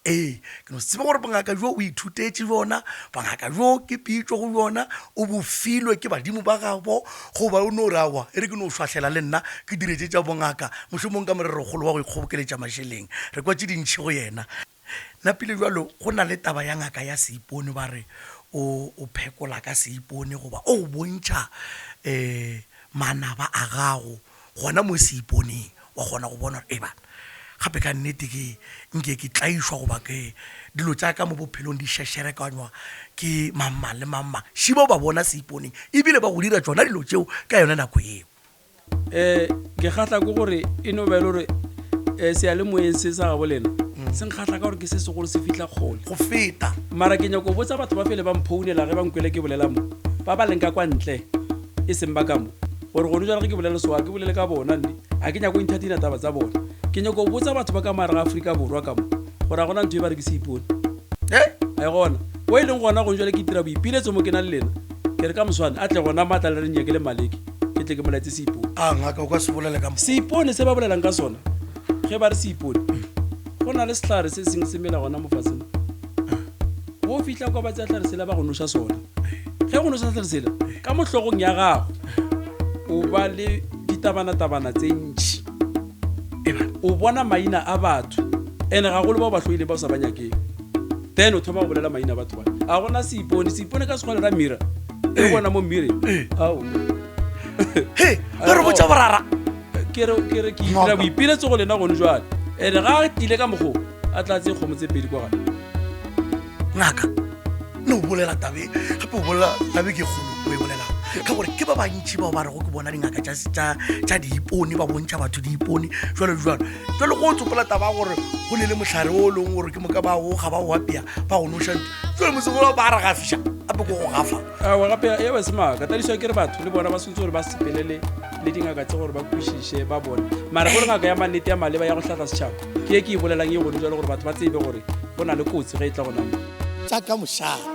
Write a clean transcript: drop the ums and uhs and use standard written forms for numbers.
Ee, ke no se tsebe gore bongaka bjo o ithutetše bjona, bongaka bjo ke pitšo go bjona, o bo filwe ke badimo ba gabo, goba o no re aowa, e re ke no šwahlela le nna ke dire tše tša bongaka, mohlomong ka morerokgolo wa go ikgobokeletša mašeleng. Re kwa tše dintši go yena. Napile bjalo go na le taba ya ngaka ya seipone, ba re o, o phekola ka seipone goba o go bontšha um manaba a gago gona mo seiponeng, wa kgona go bona gore eba gape ka nnete ke nke ke tlaišwa goba ke dilo tša ka mo bophelong di šešerekanywa ke mang-mang le mang-mang. Šiba o ba bona seiponeng ebile ba go dira tšona dilo tšeo ka yona nako yeo. Um ke kgahla ke gore e no ba e le gore um seyalemoyeng se sa gabo lena se nkgahla ka gore ke se segolo se fihla kgole go feta. Mara ke nyako botsa batho ba pele ba mphounela ge ba nkwele ke bolela mo, ba ba leng ka kwa ntle e seng ba ka mo, gore gone jwale ge ke bolela so ga ke bolele ka bona nne, ga ke nyako entertaina taba tsa bona. Ke nyako botsa batho ba ka mo gare ga Afrika Borwa ka mo gore ga gona ntho e ba re ke seipone. He? Ga e gona. Mo e leng gona gone jwale ke itira boipiletso mo ke na le lena, ke re ka moswane a tle gona mo a tla le re nyake le Maleke, ke tle ke mo laetse seipone. A ngaka o ka se bolele ka mokgwa. Seipone se ba bolelang ka sona, ge ba re seipone, go na le sehlare se sengwe se mela gona mo faseng mo. Go fihla kwa ba tsea sehlare sela ba go noša sona. Ge go noša sehlare sela, ka mo hlogong ya gago o ba le ditabanatabana tse ntši. O bona maina a batho, and gagolo bao ba hloileng ba o sa ba nyakeng. Then o thoma go bolela maina a batho ba. A gona seipone, seipone ka Sekgowa le ra mirror. E bona mo mirror. Ao. He, ba re botša borara. Ke re ke re ke itira boipiletso go lena gone jwale. Ene ga a tlile ka mokgo a tla tseye kgomo tse pedi kwa gae. Ngaka, ne o bolela tabe gape o bolela tabe ke kgolo o e bolelang ka gore ke ba bantši bao ba rego ke bona dingaka tša diipone ba bontšha batho diipone jalo jalo jalo go tsopola taba gore go ne le mohlare o leng gore ke moka ba o ga ba o apea ba go noša jalo mosegolo ba re gafiša gape ko go gafa awa gape e ba se maaka tadišwa ke re batho le bona ba swantse gore ba sepelele le dingaka tse gore ba kwešiše ba bone mara gore ngaka ya mannete ya maleba ya go hlahla setšhaba ke e ke e bolelang e gone jalo gore batho ba tsebe gore go na le kotsi ge e tla gona mo tša ka mošate.